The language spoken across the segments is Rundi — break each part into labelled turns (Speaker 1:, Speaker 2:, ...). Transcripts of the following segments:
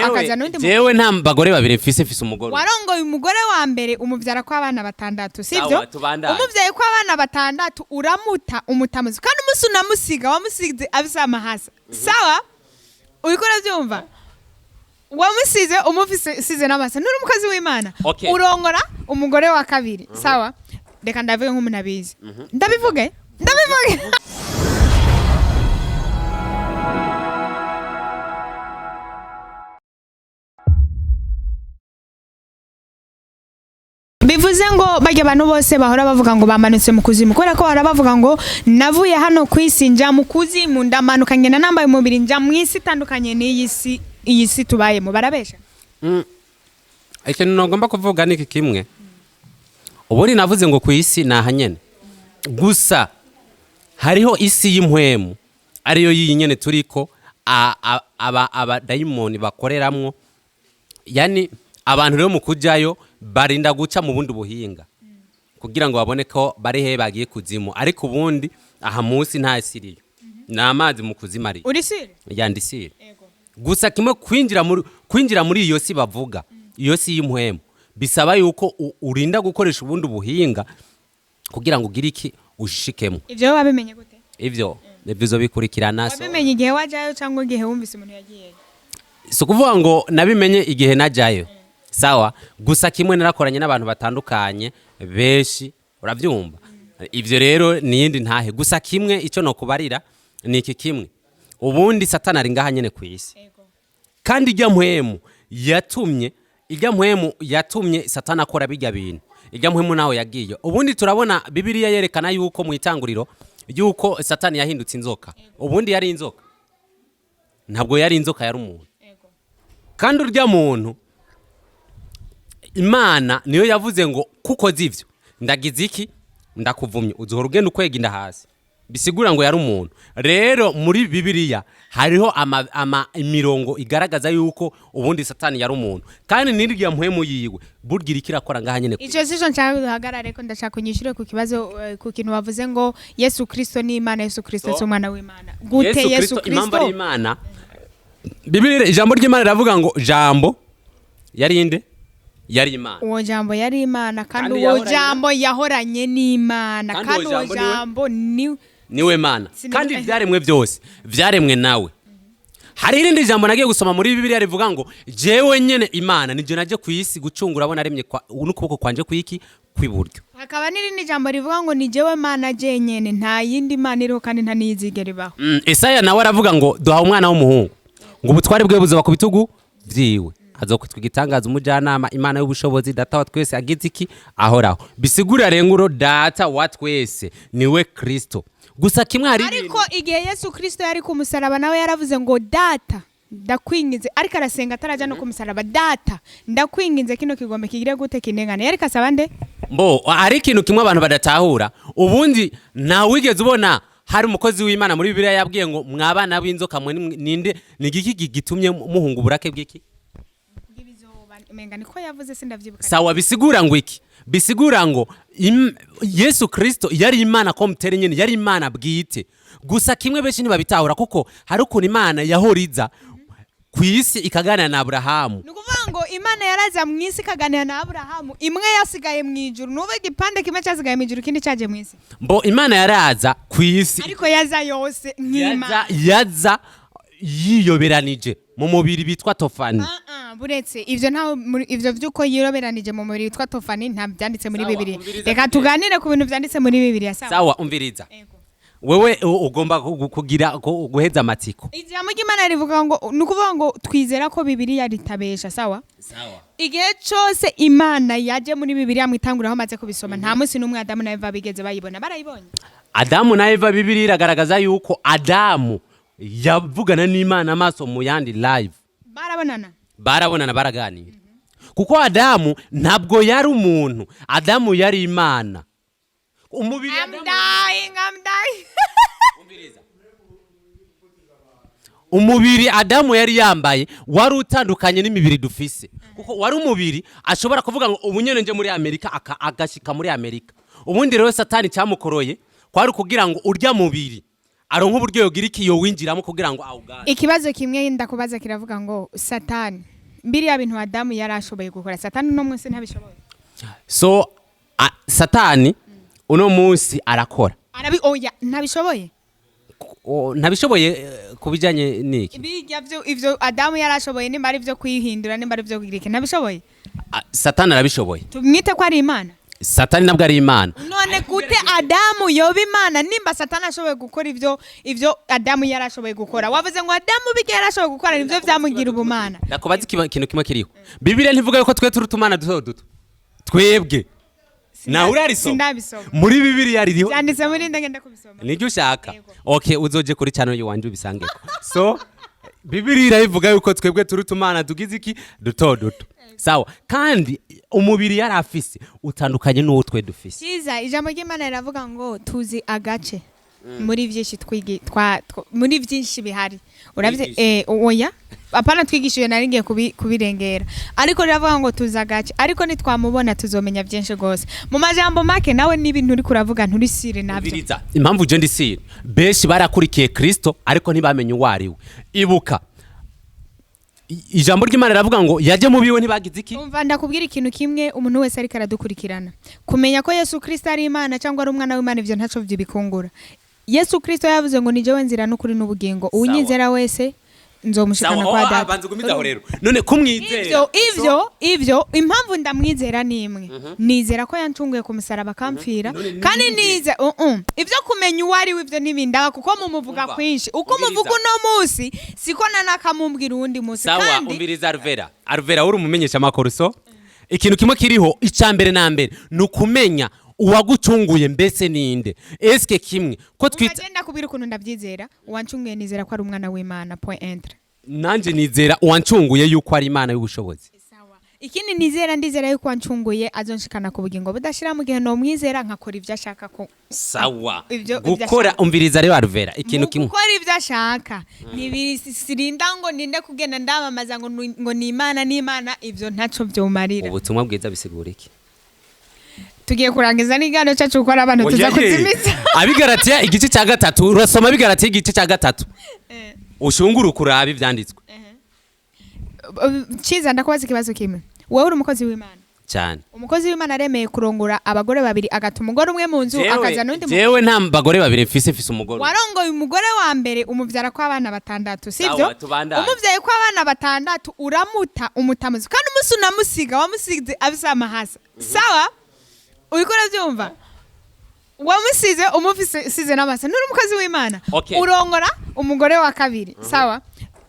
Speaker 1: Akaza n'undi
Speaker 2: Jewe nta bagore babiri mfise, mfise umugore umwe.
Speaker 1: Warongoye umugore wa mbere, umuvyara ko abana batandatu, sivyo?
Speaker 2: Sawa, tubandanye.
Speaker 1: Umuvyaye ko abana batandatu, uramuta, umutamuzi, kandi umunsi unamusiga wamusize afise amahasa. Sawa, uriko uravyumva? Wamusize umufise size n'amahasa, nturi umukozi w'Imana. Urongora umugore wa kabiri. Sawa, reka ndavuge nk'umuntu abizi, ndabivuge, ndabivuge. Bivuze ngo barya abantu bose bahora bavuga ngo bamanutse mu kuzimu, kubera ko bahora bavuga ngo navuye hano ku isi nja mu kuzimu, ndamanuka ngenda nambaye umubiri nja mu isi itandukanye n'iyi si, iyi si tubayemo, barabesha.
Speaker 2: Ikintu nagomba kuvuga ni iki kimwe. Ubundi navuze ngo ku isi ni aha nyene, gusa hariho isi y'impwemu, ariyo yiyi nyene turiko, abadayimoni bakoreramwo. Yani abantu rero mu kujayo barinda guca mu bundi buhinga kugira ngo babone ko bari he bagiye kuzimu, ariko ubundi aha munsi nta isi iriyo, ni amazi mu kuzimu ariyo.
Speaker 1: Uri sire?
Speaker 2: Yandisire gusa kimwe, kwinjira muri iyo si bavuga, iyo si y'impwemu, bisaba yuko urinda gukoresha ubundi buhinga kugira ngo ugire iki ushikemo.
Speaker 1: Ivyo wabimenye gute?
Speaker 2: Ivyo uzobikurikirana so.
Speaker 1: Wabimenye igihe wajayo cyangwa igihe wumvise umuntu yagiyeyo?
Speaker 2: Si ukuvuga ngo nabimenye igihe najayo, sawa. Gusa kimwe, narakoranye n'abantu batandukanye benshi, urabyumva. Ivyo rero ni iyindi ntahe. Gusa kimwe icyo nokubarira ni iki kimwe: ubundi Satani ari ngaha nyene ku isi, kandi ijya mpwemu yatumye Satani akora bijya bintu, ijya mpwemu nawe yagiye. Ubundi turabona Bibiliya yerekana yuko mu itanguriro yuko Satani yahindutse inzoka. Ubundi yari inzoka? Ntabwo yari inzoka, yari umuntu. Kandi urya muntu, Imana niyo yavuze ngo kuko zivyo ndagize iki, ndakuvumye, uzohora ugenda ukwega inda hasi. Bisigura ngo yari umuntu. Rero muri Bibiliya hariho imirongo igaragaza yuko ubundi Satani yari umuntu, kandi n'irya mpwemu yiwe burya iriko irakora ngaha nyene.
Speaker 1: Ico sico nshaka duhagarare ko, ndashaka unyishure ku kibazo, ku kintu wavuze ngo Yesu Kristo ni Imana, Yesu Kristo si umwana w'Imana. Gute Yesu
Speaker 2: Impamvu ari
Speaker 1: Kristo?
Speaker 2: Imana, Bibiliya, ijambo ry'Imana riravuga ngo Jambo yari inde? Yari Imana.
Speaker 1: Uwo Jambo yari Imana, kandi
Speaker 2: Kandi
Speaker 1: uwo
Speaker 2: yahoranye
Speaker 1: Jambo yahoranye n'Imana.
Speaker 2: Kandi
Speaker 1: Kandi
Speaker 2: uwo
Speaker 1: uwo
Speaker 2: Jambo niwe
Speaker 1: Jambo ni
Speaker 2: niwe Mana. Kandi ibyaremwe byose byaremwe nawe. Hari irindi jambo nagiye gusoma muri Bibiliya rivuga ngo jewe nyene Imana nijye najye ku isi gucungura abo naremye n'ukuboko kwanje kwiki kw'iburyo.
Speaker 1: Hakaba n'irindi jambo rivuga ngo ni jewe Mana jenyene, nta yindi Mana iriho kandi nta n'iyizigera ibaho.
Speaker 2: Isaya nawe aravuga ngo duhawe umwana w'umuhungu, ngo ubutware bwe buzoba ku bitugu vyiwe, azokwitwa igitangaza, umujyanama, Imana y'ubushobozi, Data wa twese agize iki, ahoraho. Bisigura rero Data wa twese niwe Kristo. Gusa kimwe, hari ibintu
Speaker 1: Ariko igihe Yesu Kristo yari ku musaraba, nawe yaravuze ngo Data ndakwinginze, ariko arasenga atarajya no ku musaraba, Data ndakwinginze kino kigombe kigire gute, kinengane. Yariko asaba nde?
Speaker 2: Mbo hari ikintu kimwe abantu badatahura. Ubundi nta wigeze ubona hari umukozi w'Imana muri Bibiliya yabwiye ngo mwabana b'inzoka mwe, ninde, ni igiki gitumye muhunga uburake bw'iki?
Speaker 1: Umenga niko yavuze, sindavyibuka.
Speaker 2: Sawa, bisigura ngo iki? Bisigura ngo Yesu Kristo yari Imana komutere nyene, yari Imana bwite. Gusa kimwe, benshi ntibabitahura, kuko hari ukuntu Imana yahoriza ku isi ikaganira na Aburahamu.
Speaker 1: Ni ukuvuga ngo Imana yaraza mu isi ikaganira na Aburahamu, imwe yasigaye mu ijuru, nubu igipande kimwe cyasigaye mu ijuru, ikindi cyaje mu isi.
Speaker 2: Mbo Imana yaraza ku isi.
Speaker 1: Ariko yaza yose nk'Imana?
Speaker 2: Yaza yiyoberanije mu mubiri bitwa tofani.
Speaker 1: Ah, ah, buretse ivyo, ntaho ivyo vy'uko yiroberanije mu mubiri witwa tofani nta byanditse muri
Speaker 2: Sawa,
Speaker 1: Bibiliya.
Speaker 2: umviriza
Speaker 1: Reka
Speaker 2: tugende.
Speaker 1: tuganire ku bintu vyanditse muri Bibiliya, sawa?
Speaker 2: Sawa, umviriza.
Speaker 1: Ego.
Speaker 2: Wewe ugomba kugira guheza amatsiko.
Speaker 1: Ijambo ry'Imana rivuga ngo, ni ukuvuga ngo twizera ko Bibiliya ritabesha, sawa?
Speaker 2: Sawa.
Speaker 1: Igihe cyose Imana yaje muri Bibiliya mu itanguriro, aho amaze kubisoma, nta munsi n'umwe Adamu na Eva bigeze bayibona. Barayibonye?
Speaker 2: Adamu na Eva, Bibiliya iragaragaza yuko Adamu yavugana n'Imana amaso mu yandi, live.
Speaker 1: Barabonana?
Speaker 2: Barabonana, baraganira, kuko Adamu ntabwo yari umuntu, Adamu yari Imana. Umubiri
Speaker 1: I'm
Speaker 2: Adamu
Speaker 1: dying, I'm dying.
Speaker 2: Umubiri Adamu yari yambaye wari utandukanye n'imibiri dufise, kuko wari umubiri ashobora kuvuga ngo ubu nyene nje muri Amerika, agashika muri Amerika. Ubundi rero Satani cyamukoroye kwari ukugira ngo urya mubiri Aronka uburyo yogira iki, yowinjiramo kugira ngo awuganze.
Speaker 1: Ikibazo kimwe ndakubaza kiravuga ngo Satani, biriya bintu Adamu yari ashoboye gukora, Satani uno munsi ntabishoboye?
Speaker 2: So Satani uno munsi arakora.
Speaker 1: Arabi, oya, ntabishoboye.
Speaker 2: Ntabishoboye ku bijyanye n'iki?
Speaker 1: Bijya byo, ivyo Adamu yari ashoboye, nimba ari byo kwihindura, nimba ari byo kugira iki, ntabishoboye?
Speaker 2: Satani arabishoboye.
Speaker 1: Tumwite ko ari Imana?
Speaker 2: Satani nabwo ari Imana.
Speaker 1: None gute Adamu yoba Imana nimba Satani ashoboye gukora ivyo Adamu yari ashoboye gukora? Wavuze ngo Adamu bijya yari ashoboye gukora nivyo vyamugira ubumana.
Speaker 2: Ndakubaza ikintu kimwe kiriho. Bibiliya ntivuga yuko twe turi utumana duto duto twebwe? Nawe urarisoma?
Speaker 1: Sindabisoma.
Speaker 2: Muri Bibiliya ririho.
Speaker 1: Byanditse muri ndagenda kubisoma.
Speaker 2: Nibyo ushaka?
Speaker 1: Yego.
Speaker 2: Okay, uzoje kuri channel yiwanje ubisangeko. So Bibiliya irabivuga yuko twebwe turi utumana tugize iki, duto duto, sawa? Kandi umubiri yari afise utandukanye n'uwo twe dufise.
Speaker 1: Cyiza, ijambo ry'Imana riravuga ngo tuzi agace muri byinshi twigi muri byinshi bihari, uravye.
Speaker 2: Twigisha.
Speaker 1: Oya, apana, twigishije, nari ngiye kubirengera, ariko riravuga ngo tuzi agace, ariko nitwamubona tuzomenya byinshi rwose. Mu majambo make, nawe n'ibintu uri kuravuga nturisire nabyo.
Speaker 2: Umviriza, impamvu je ndisire, benshi barakurikiye Kristo ariko ntibamenye uwo ari we. Ibuka ijambo ry'Imana riravuga ngo yaje mu biwe ntibagize iki?
Speaker 1: Umva, ndakubwira ikintu kimwe. Umuntu wese ariko aradukurikirana, kumenya ko Yesu Kristo ari Imana cyangwa ari umwana w'Imana, ivyo ntaco bikungura. Yesu Kristo yavuze ngo: "Ni jewe nzira n'ukuri n'ubugingo, uwunyizera wese nzomushikana kwa Data."
Speaker 2: Banza ugumize aho rero. None kumwizera?
Speaker 1: Ivyo impamvu ndamwizera ni imwe: nizera ko yancunguye ku musaraba akamfira.
Speaker 2: None
Speaker 1: Kandi
Speaker 2: ninde?
Speaker 1: nize ivyo kumenya uwo ari we, ivyo ntibindaba, kuko mumuvuga
Speaker 2: Umva,
Speaker 1: kwinshi. Uko
Speaker 2: umviriza.
Speaker 1: muvuga uno munsi siko nanakamumbwira uwundi munsi.
Speaker 2: Sawa.
Speaker 1: Kandi
Speaker 2: Umviriza, Aruvera, Aruvera, uri umumenyesha amakuru. So ikintu kimwe kiriho, icya mbere na mbere ni ukumenya uwagucunguye mbese ninde. Eske kimwe ko twita
Speaker 1: Ugenda kubwira ukuntu ndabyizera. Uwancunguye nizera ko ari umwana w'Imana, point entre.
Speaker 2: Nanjye nizera uwancunguye yuko ari Imana y'ubushobozi.
Speaker 1: Sawa. Ikindi nizera, ndizera yuko wancunguye azonshikana ku bugingo budashira mu gihe nomwizera nkakora ibyo ashaka ko
Speaker 2: Sawa.
Speaker 1: Ibyo
Speaker 2: Gukora,
Speaker 1: ashaka.
Speaker 2: umviriza rero, Aruvera, ikintu
Speaker 1: Mu
Speaker 2: kimwe.
Speaker 1: gukora ibyo ashaka, ntibisirinda ngo ninde kugenda ndamamaza ngo ni Imana, ni Imana, ibyo ntaco byomarira.
Speaker 2: Ubutumwa bwiza bisigura iki?
Speaker 1: Tugiye kurangiza n'ikiganiro cyacu kuko ari abantu tuza kuzimiza.
Speaker 2: Abigaratiya igice cya 3, urasoma Abigaratiya igice cya 3, ushunguruke urabe ibyanditswe.
Speaker 1: Ciza, ndakubaza ikibazo kimwe. Wowe uri umukozi w'Imana?
Speaker 2: Cyane.
Speaker 1: Umukozi w'Imana aremeye kurongora abagore babiri, agata umugore umwe mu nzu, akaza n'undi
Speaker 2: Jewe nta bagore babiri mfise, mfise umugore umwe.
Speaker 1: Warongoye umugore wa mbere, umubyara ko abana batandatu, sibyo?
Speaker 2: Sawa, tubandanye.
Speaker 1: Umubyaye ko abana batandatu, uramuta, umutamuzi, kandi umunsi unamusiga wamusize afise amahasa, sawa? Uriko urabyumva? Wamusize umufise size n'amahasa. Nturi umukozi w'Imana?
Speaker 2: Okay.
Speaker 1: Urongora umugore wa kabiri, sawa?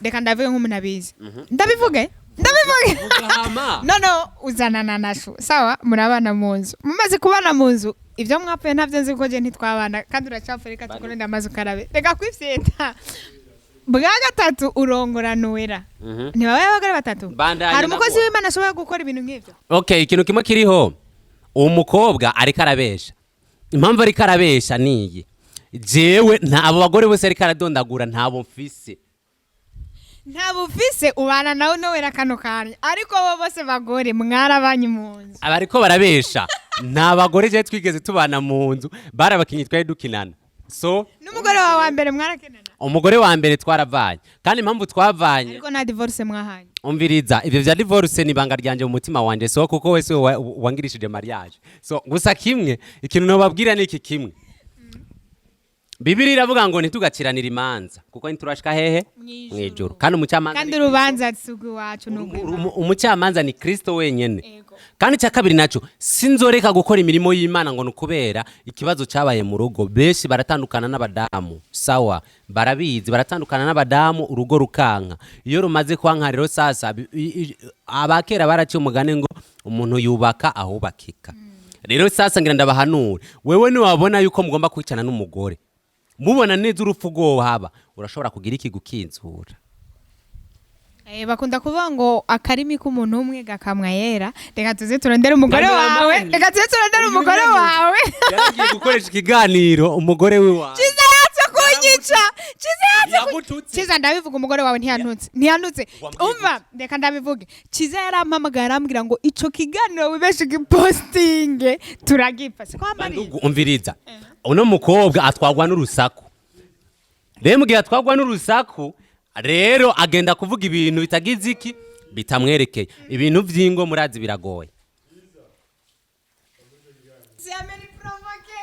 Speaker 1: Reka ndavuge nk'umuntu abizi, ndabivuge, ndabivuge.
Speaker 2: Ugahama.
Speaker 1: No, uzanana nashu, sawa? Murabana mu nzu. Mumaze kubana mu nzu, ibyo mwapfuye ntabyo nzi kuko je ntitwabana, kandi uracapfuye. Reka tukurinde amazi ukarabe, reka kwifyeta. Bwa gatatu urongora Nuwera. Ntibabaye abagore batatu?
Speaker 2: Bandanya.
Speaker 1: Hari umukozi
Speaker 2: Ndaguha.
Speaker 1: w'Imana ashobora gukora ibintu nk'ibyo?
Speaker 2: Okay, ikintu kimwe kiriho, uwo mukobwa ariko arabesha. Impamvu ariko arabesha niyi: jewe nta abo bagore bose ariko aradondagura ntabo mfise.
Speaker 1: Nta bufise, ubana nawe Nowera kano kanya, ariko bo bose bagore mwarabanye mu nzu.
Speaker 2: Abariko barabesha, nta bagore jewe twigeze tubana mu nzu, bari abakinyi twari dukinana. So
Speaker 1: N'umugore wawe wa mbere mwarakenana?
Speaker 2: Umugore wa mbere twaravanye, kandi impamvu twavanye
Speaker 1: Ariko nta divorce mwahanye?
Speaker 2: Umviriza, ivyo vya divorce ni ibanga ryanje mu mutima wanje. So kuko wese wangirishije mariage. So gusa kimwe, ikintu nobabwira ni iki kimwe: Bibiliya iravuga ngo ntitugaciranire imanza, kuko ntiturashika hehe?
Speaker 1: Mw'ijuru.
Speaker 2: Mw'ijuru. Kandi umucamanza
Speaker 1: Kandi
Speaker 2: ni
Speaker 1: urubanza si urw'iwacu, ni urw'Imana.
Speaker 2: Umucamanza ni Kristo wenyene.
Speaker 1: Ego.
Speaker 2: Kandi icya kabiri naco, sinzoreka gukora imirimo y'Imana ngo ni ukubera ikibazo cyabaye mu rugo. Benshi baratandukana n'abadamu, sawa? Barabizi, baratandukana n'abadamu, urugo rukanka. Iyo rumaze kwanka rero, sasa abakera baraciye umugani ngo umuntu yubaka ahubakika. Rero sasa ngira ndabahanure: wewe niwabona yuko mugomba kwicana n'umugore, mubona neza urupfu rwohaba, urashobora kugira iki, gukinzura.
Speaker 1: Bakunda kuvuga ngo akarimi k'umuntu umwe gakamwa yera. Reka tuze turondere umugore wawe.
Speaker 2: Cameraman.
Speaker 1: Reka tuze turondere umugore wawe.
Speaker 2: Yaragiye gukoresha ikiganiro umugore wiwawe.
Speaker 1: Ciza yatse kunyica, Ciza yatse
Speaker 2: Yagututse.
Speaker 1: Ciza, ndabivuga, umugore wawe ntiyantutse, ntiyantutse.
Speaker 2: Wambwiye?
Speaker 1: Umva, reka ndabivuge. Ciza yarampamagaye arambwira ngo ico kiganiro wibeshe ugipostinge turagipfa, siko wambariye?
Speaker 2: Bandugu, umviriza, uno mukobwa atwagwa n'urusaku. Rero mu gihe atwagwa n'urusaku rero agenda kuvuga ibintu bitagize iki, bitamwerekeye. Ibintu vy'ingo murazi biragoye.
Speaker 1: Si ameniprovoke.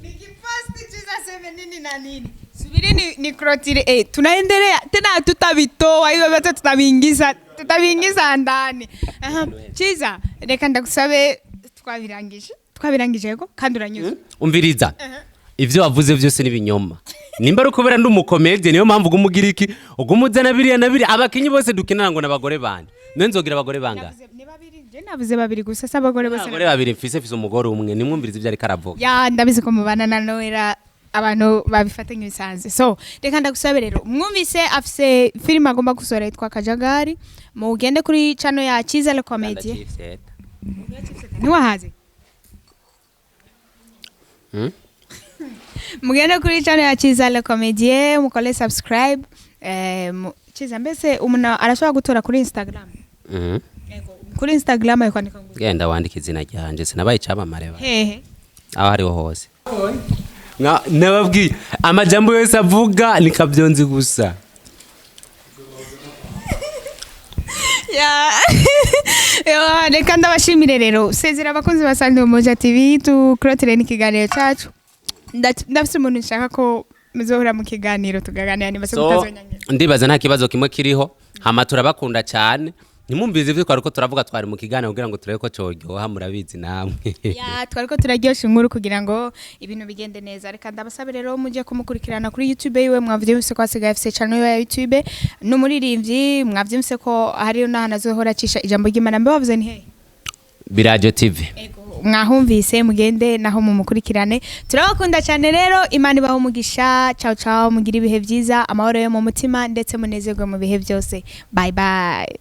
Speaker 1: Nikiposti Chiza aseme nini na nini. Subiri ni clôture, tunaendelea tena, tutavitoa hivyo vyote, tutaviingiza ndani. Aha, Chiza, reka ndagusabe, twabirangije yego, kandi uranyuzwe.
Speaker 2: Umviriza, ivyo wavuze vyose ni binyoma. Nimba ari ukubera ndi umukomedie, niyo mpamvu uguma ugira iki, uguma uzana biriya na biriya. Abakinyi bose dukinana ngo n'abagore banje. None nzogira abagore bangahe?
Speaker 1: Ni babiri, je navuze babiri gusa, si abagore bose.
Speaker 2: Abagore babiri mfise? Mfise umugore umwe. Nimwumviriza ivyo ariko aravuga.
Speaker 1: Ya, ndabizi ko mubana na Noella, abantu babifata nk'ibisanzwe. So reka ndagusabe rero, mwumvise afise filime agomba gusohora yitwa Kajagari. Mugende kuri channel ya Chiza Le Comedy.
Speaker 2: Ndacyifyeta.
Speaker 1: Ntiwahaze?
Speaker 2: Hmm?
Speaker 1: Mugende kuri channel ya Chiza Le Comedy, mukore subscribe. Chiza, mbese umuntu arashobora gutora kuri Instagram?
Speaker 2: Mhm.
Speaker 1: Kuri Instagram ayo kwandika ngo?
Speaker 2: Genda wandika izina ryanje, sinabaye icamamare ba.
Speaker 1: Hehe?
Speaker 2: Aho ariho hose. Nababwiye amajambo yose avuga ni kabyonzi gusa.
Speaker 1: Ya. Yo, reka ndabashimire rero. Sezera abakunzi ba Sande Umoja TV, tukurotire n'ikiganiro cyacu. Ndafise umuntu nshaka ko muzohora mu kiganiro tukaganira, niba se
Speaker 2: So
Speaker 1: mutazonyangira.
Speaker 2: Ndibaza nta kibazo kimwe kiriho. Hama turabakunda cyane. Ntimwumvize ibyo twari ko turavuga, twari mu kiganiro kugira ngo turebe ko cyoryoha, murabizi namwe.
Speaker 1: Ya, twariko turaryosha inkuru kugira ngo ibintu bigende neza. Reka ndabasabe rero mujye kumukurikirana kuri YouTube yiwe. Mwavyumvise ko asigaye afise channel ya YouTube, n'umuririmbyi. Mwavyumvise ko hariyo n'ahantu azohora acisha ijambo ry'Imana. Mbe wavuze ni hehe?
Speaker 2: Birajo TV.
Speaker 1: Ego, mwahumvise, mugende naho mumukurikirane. Turabakunda cyane rero, Imana ibaho umugisha. Ciao ciao, mugire ibihe byiza, amahoro yo mu mutima, ndetse munezerwe mu bihe byose. Bye bye.